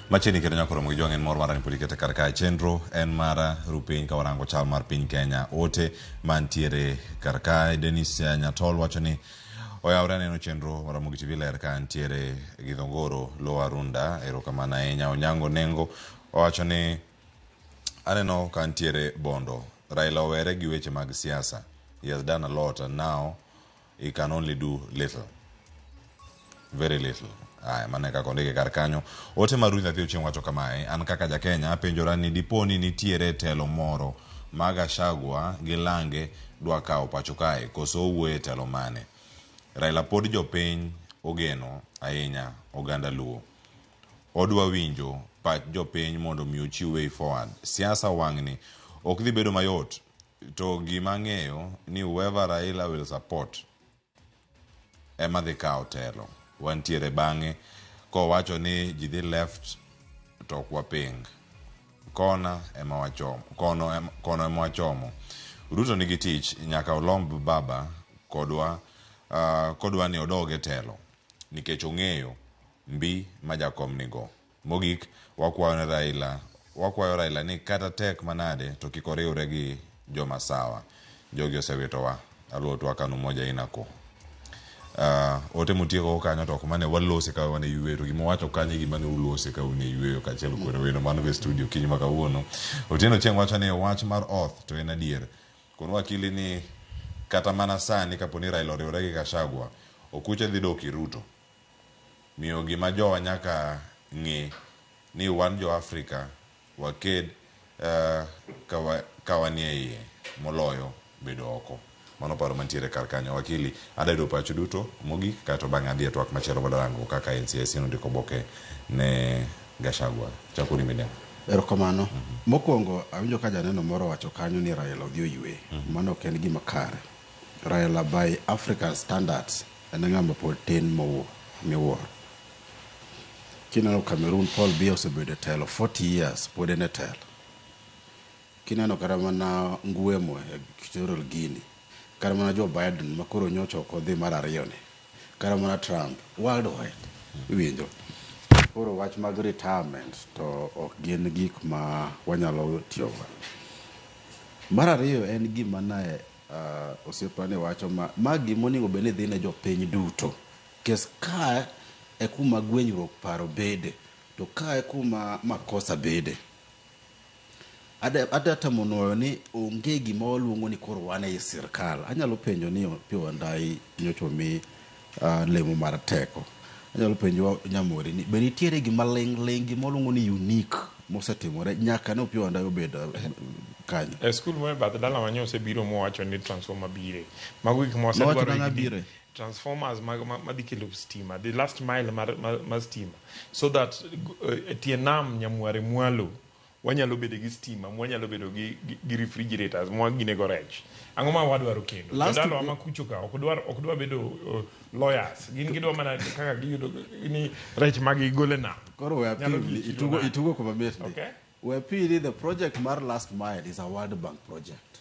Machiegni kendo nyaka romo gi jwang' en mor mara ni pod ikete kar kae. Chenro en mar ru piny ka warango chal mar piny Kenya. Ote mantiere kar kae Dennis Nyatol wacho ni oyawre aneno chenro mar Ramogi TV ler ka antiere gi Dhongoro Lower Runda. Erokamano ahinya. Onyango Nengo owacho ni aneno ka ntiere Bondo. Raila owere gi weche mag siasa. He has done a lot and now he can only do little. Very little. Aya, mano e kaka ondike kar kanyo. Ote mar Ruth Nyathi Ochieng' wacho kamae, an kaka ja Kenya apenjora ni dipo ni nitiere telo moro ma Gachagua gi lange dwa kawo pacho kae koso owuoyo e telo mane? Raila pod jopiny ogeno ahinya oganda Luo. Odwa winjo pach jopiny mondo mi ochiw way forward. Siasa wang'ni ok dhi bedo mayot to gima ang'eyo ni whoever Raila will support ema dhi kawo telo. Wantiere bang'e kowacho ni ji dhi left to ok waping. Kona ema wachomo, kono ema, kono ema wachomo. Ruto nigi tich nyaka olomb baba kodwa kodwa ni odog e telo nikech ong'eyo mbi ma jakom nigo. Mogik wakwayo ne Raila, wakwayo Raila ni kata tek manade to kik oriwre gi joma sawa. Jogi osewitowa. Aluo twak an umoja inako. Ote mutieko kanyo to ok mane walose ka wan e yweyo to gima wacho kanyo e gima ne ulose ka un e yweyo kaachiel kod wendo man go e studio kiny ma kawuono. Otieno Chieng' wacho ni wach mar oath to en adier. Kon wakili ni kata mana sani kapo ni Raila oriwore gi Gachagua, okuche dhi dok ir Ruto. Miyo gima jowa nyaka ng'e ni wan jo Afrika waked ka wanie iye moloyo bedo oko. Mano paro mantiere kar kanyo. Wakili, adwa yudo pachu duto mogik kaeto bang'e adhi e twak machielo mondo arango kaka NCIC nondiko oboke ne Gachagua. Chakuru Midian. Erokamano. Mokwongo awinjo ka janeno moro owacho kanyo ni Raila odhi oywe. Mano ok en gima kare. Raila by African standards en ng'ama pod tin miwuoro. Kineno Cameroon, Paul Biya osebedo e telo 40 years pod en e telo. Kineno kata mana Nguema e Equatorial Guinea, kata mana Joe Biden ma koro nyocha ok odhi mar ariyo ni, kata mana Trump, worldwide, iwinjo. Koro wach mag retirement to ok gin gik ma wanyalo tiyogo. Mar ariyo en gima ne osiepani wacho ma gima onego bed ni dhi ne jopiny duto. Kes ka e kuma gwenyruok paro bede, to ka e kuma makosa bede. Ada temo nuoyo ni onge gima waluongo ni koro wan ei sirkal. Anyalo penjo ni Opiyo Wandayi nyocha omi lemo mar teko. Anyalo penjo Nyamori ni be nitiere gima ling' ling' gima waluongo ni unique mosetimore nyaka ne Opiyo Wandayi obedo kanyo. E skul moe bath dala wa nyo osebiro mowacho ni transformer bire. Mago gik ma Nowacho wasedwaro nang'o higni bire? Transformers mag madhi kelo stima, the last mile mar stima so that tie nam Nyamware mwalo wanyalo bedo gi stima, mwanyalo bedo gi refrigerators mwaginego rech. Ang'o ma wadwaro kendo? Jodalawa ma kucho ka ok dwar ok dwa bedo lawyers. Gin gidwa mana kaka giyudo ni rech ma gigolo e nam. Koro we Nyalo apim dhi ni chiro itugo nade? itugo kuma mit ndi. Okay. We apim ni the project mar last mile is a World Bank project.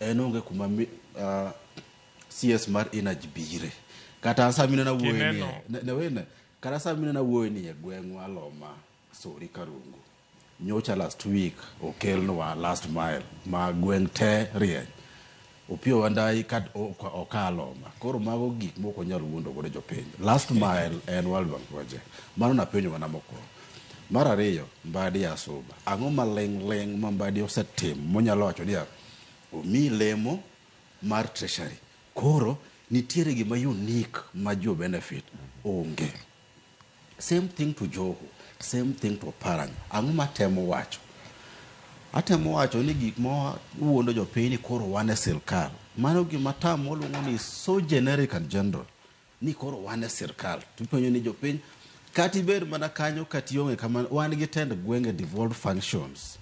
En onge kuma CS mar energy bire. Kata an sama inena wuoyo nie, Kineno. ne wene, kata sama inena wuoyo nie gweng'wa Loma, Sori Karungu. Nyocha last week okelnwa last mile ma gweng' te rieny. Opiyo Wandayi kat okalo ma. Koro mago gik mok onyal wuondo godo jopiny. Last mile en World Bank project. Mano napenjo mana mokwongo. Mar ariyo, Mbadi Asuba. Ang'o ma ling' ling' ma Mbadi osetimo monyalo wacho niya, omi lemo mar treasury. Koro nitiere gima unique ma jo benefit onge. Same thing to Joho, same thing to Oparanya. Ang'o matemo wacho? Atemo wacho ni gik ma wuondo jopiny ni koro wan e sirkal. Mano gima tam waluongo ni so generic and general. Ni koro wan e sirkal. Tipenjo ni jopiny, kata ibed mana kanyo kata ionge kamano, wan gi tend gwenge devolved functions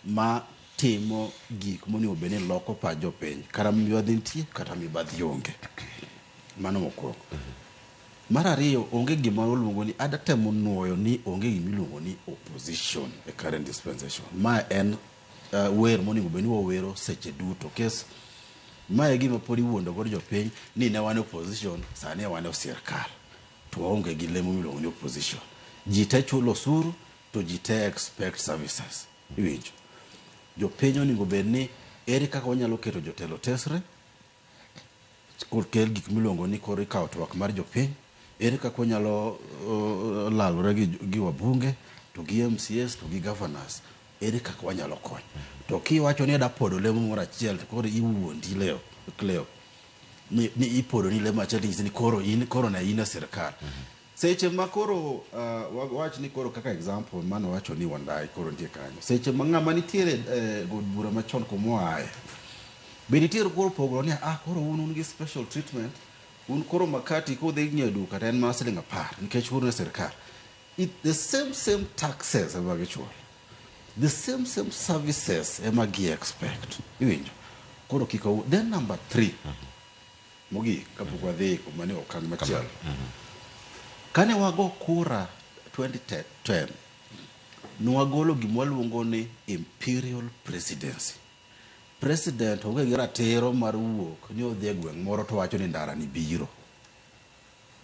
ma timo gik monego bed ni loko pach jopiny. Kata mibadhi nitie, kata mibadhi onge. Mano mokwongo. Mar ariyo, onge gima waluongo ni, ada temo nuoyo ni onge gima iluongo ni opposition e current dispensation. Ma en wer monego bed ni wawero seche duto. Kes ma e gima pod iwuondo godo jopiny ni ne wan e opposition, sani wan e sirkal. To waonge gi lemo miluongo ni opposition. Ji te chulo osuru to ji te expect services. Iwinjo? Jopiny onego bed ni ere kaka wanyalo keto jotelo tesre, kel gik miluongo ni koro ikawo twak mar jopiny, ere kaka wanyalo lalore gi wabunge to gi MCAs to gi governors, ere kaka wanyalo konyo. To kiwacho ni adwa podo lemo moro achiel to koro iwuondi leo, Cleo. Ni ipodo ni lemo achiel tinyisi ni koro in koro ne in e sirkal. Seche ma koro wach ni koro kaka example mane wacho ni Wandayi koro nitie kanyo. Seche ma ng'ama nitiere god bura machon kumoaye. Be nitiere koro pogruok ni ah koro un gi special treatment, un koro makati kudhi ng'iewo e duka to en mana siling 10 nikech un e sirkal. The same taxes ema gichulo. The same services ema gi expect. Iwinjo? Koro kik owu. Then number 3. Mogik kapok wadhi kuma ni okang' machielo. Kane wago kura 2010, nwagolo gima waluongo ni imperial presidency. President onge gi ratiro mar wuok ni odhi e gweng' moro to wacho ni ndara ni biro.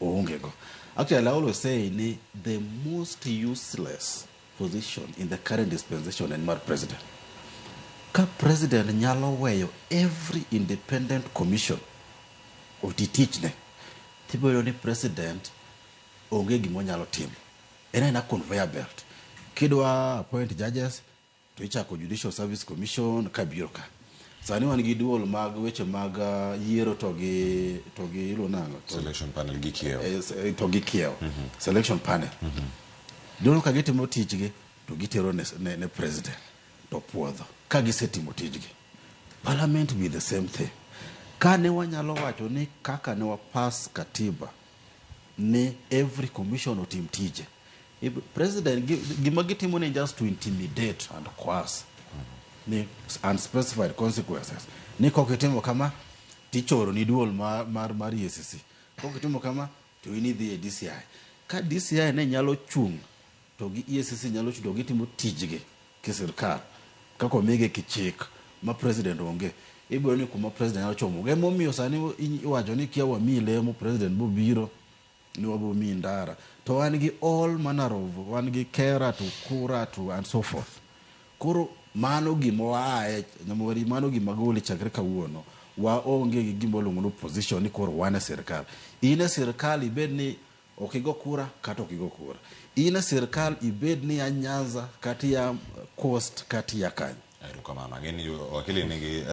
Oonge go. Actually, I always say ni the most useless position in the current dispensation en mar president. Ka president nyalo weyo every independent commission oti tichne, tibiro ni president onge gima onyalo timo. En aena conveyor belt. Kidwa appoint judges, to ichako Judicial Service Commission kabiro ka. Sani wan gi duol mag weche mag yiero to gi iluongo nang'o? Selection panel gi kiewo. To gi kiewo. Selection panel. Duol ka gitimo tichgi to gitero ne president to puodho ka gisetimo tijgi. Parliament be the same thing. Ka ne wanyalo wacho ni kaka ne wapass katiba ni every commission otim tije. President gima gitimo ni just to intimidate and coerce ni unspecified consequences. Ni kok itimo kama tichoro ni duol mar EACC. Kok itimo kama to in idhi e DCI. Ka DCI ne nyalo chung' to gi EACC nyalo chung' to gitimo tijgi ki sirkal kaka omigi ki chik ma president onge. Ibiro ni kuma president nyalo chomo. Emomiyo sani iwacho ni kia wamiyi lemo president bobiro ni wabo miyi ndara. To wan gi all manner of, wan gi kera to kura to and so forth. Koro mano gima waaye, Nyamwari, mano gima goli chakre kawuono. Waonge gi gima iluongo ni opposition ni koro wan e sirkal. In e sirkal ibed ni ok igo kura kata ok igo kura. In e sirkal ibed ni ya Nyanza kata ya Coast kata ya Kanye. Erokamano. Ang'e ni wakili nigi